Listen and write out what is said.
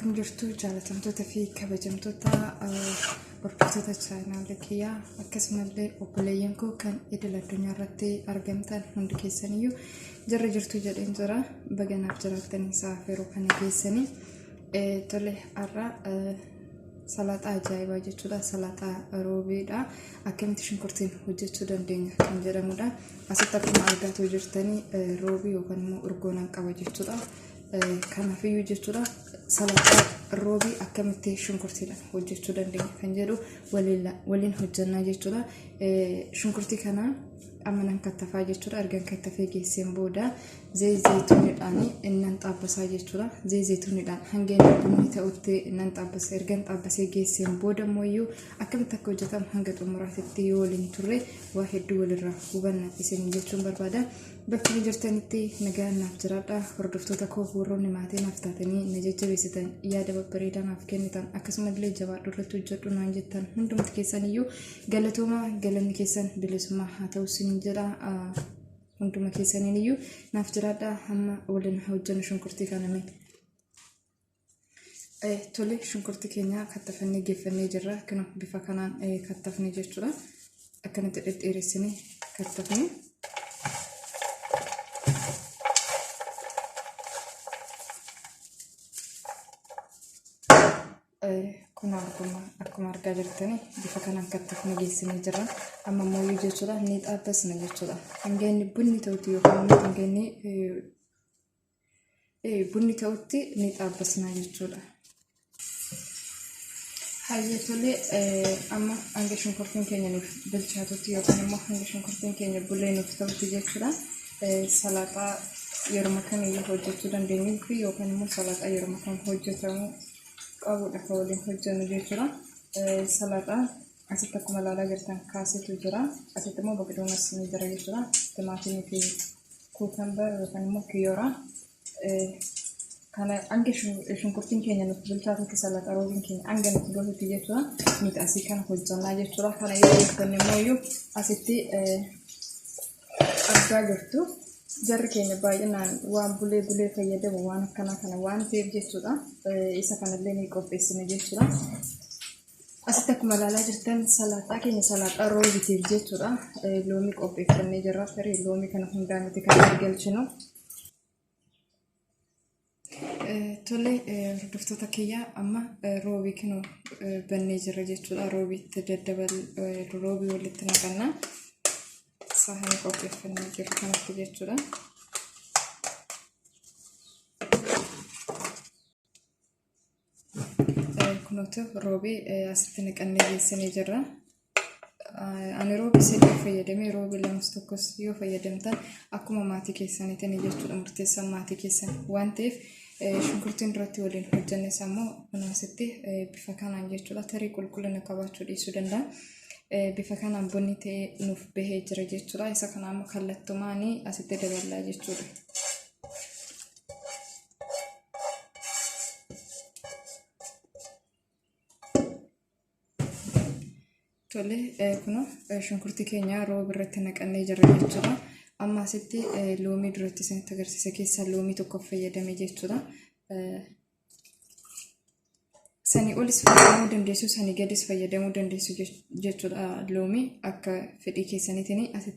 Akkam jirtu jaalatamtoota fi kabajamtoota hordoftoota chaanaala kiyyaa, akkasumallee obboleeyyan koo kan idil addunyaa irratti argamtan hundi keessaniyyuu jirra jirtu jedheen jira. Baganaaf jiraattanii sa'aaf yeroo kana geessanii. Tole, har'a salaaxaa ajaa'ibaa jechuudha. Salaaxaa roobeedha. Akkamitti shunkurtiin hojjechuu dandeenya kan jedhamudha. Asitti akkuma argaa jirtanii roobii yookaan immoo urgoonaan qaba jechuudha. Kanaafiyyuu jechuudha, salaaxaa roobii akkamitti shunkurtiidhaan hojjechuu dandeenya kan jedhu waliin hojjannaa jechuudha. Shunkurtii kana amma nan kattafaa jechuudha. Ergan kattafee geesseen booda zayituuniidhaan nan xaabbasaa jechuudha. Zayituuniidhaan hanga inni bunni ta'utti nan xaabbasa. Ergan xaabbasee geesseen booda immoo akkamitti akka hojjetamu hanga xumuraatitti yoo waliin turre waa hedduu walirraa hubanna isin jechuun barbaada. Bakka jirtanitti nagaan naaf jiraadha. Hordoftoota koo, warroonni maatii naaf taatanii na jajjabeessitan, yaada babbareedaa naaf kennitan, akkasumallee jabaadhu, irratti hojjedhu naan jettan hundumti keessaniyyuu galatooma, galanni keessan bilisummaa haa ta'u isin jedha. Hunduma keessaniin iyyuu naaf jiraadha. Hamma waliin hojjennu shunkurtii kana mee. Tole, shunkurtii keenya kattafannee geeffannee jirra. Kun bifa kanaan kattafne jechuudha. Akkanatti dhedheeressinee kattafne. Kun akkuma argaa jirtani bifa kanaan kattafne geessinee jirra. Amma immoo jechuudha ni xaabbasna jechuudha. Hanga inni bunni ta'utti yookaan immoo hanga inni bunni ta'utti ni xaabbasna jechuudha. Hayyee, tolee, amma hanga shunkurtiin keenya nuuf bilchaatutti yookaan immoo hanga shunkurtiin keenya bulee nuuf ta'utti jechuudha. Salaaxaa yeroo kamiyyuu hojjechuu dandeenyuu fi yookaan immoo salaaxaa yeroo kam hojjetamuu qabudha kan waliin hojjennu jechuudha. Salaaxaa asitti akkuma ilaalaa jirtan kaasitu jira. Asitti immoo baqdoonas ni jira jechuudha. Timaatimii fi cucumber yookaan immoo kiyyoora. Kana hanga shunkurtiin keenya nuuf bilchaatutti, salaaxaa roobiin keenya hanga nuuf gahutti jechuudha. Nuti asii kana hojjannaa jechuudha. Kana yoo hojjenne immoo asitti argaa jirtu. Jarri keenya baay'inaan waan bulee bulee fayyadamu waan akkanaa kana waan ta'eef jechuudha. Isa kanallee ni qopheessina jechuudha. Asitti akkuma ilaalaa jirtan salaaxaa keenya, salaaxaa roobitiif jechuudha. Loomii qopheeffannee jirra. Tarii loomii kana hundaa miti kan galchinu. Tole, hordoftoota kiyyaa, amma roobii kinu bannee jirra jechuudha. Roobiitti daddabal, roobii walitti naqannaa. Saahanii qopheeffannee jiru kanatti jechuudha. Kunuutu roobii asitti naqannee geessinee jirra. Ani roobii sadii fayyadamee, roobii lamas tokkos yoo fayyadamtan akkuma maatii keessaniitiin jechuudha, murteessaan maatii keessan waan ta'eef. Shunkurtiin duratti waliin hojjannes ammoo kun asitti bifa kanaan jechuudha, tarii qulqullina qabaachuu dhiisuu danda'a. Bifa kanaan bunni ta'ee nuuf bahee jira jechuudha. Isa kana ammoo kallattumaanii asitti daballaa jechuudha. Tole, kun shunkurtii keenya rooba irratti naqannee jirra jechuudha. Amma asitti loomii duratti isinitti agarsiisa keessaa loomii tokko fayyadame jechuudha. Sanii olis fayyadamuu dandeessu, sanii gadis fayyadamuu dandeessu jechuudha, loomii akka fedhii keessaniitiin asitti.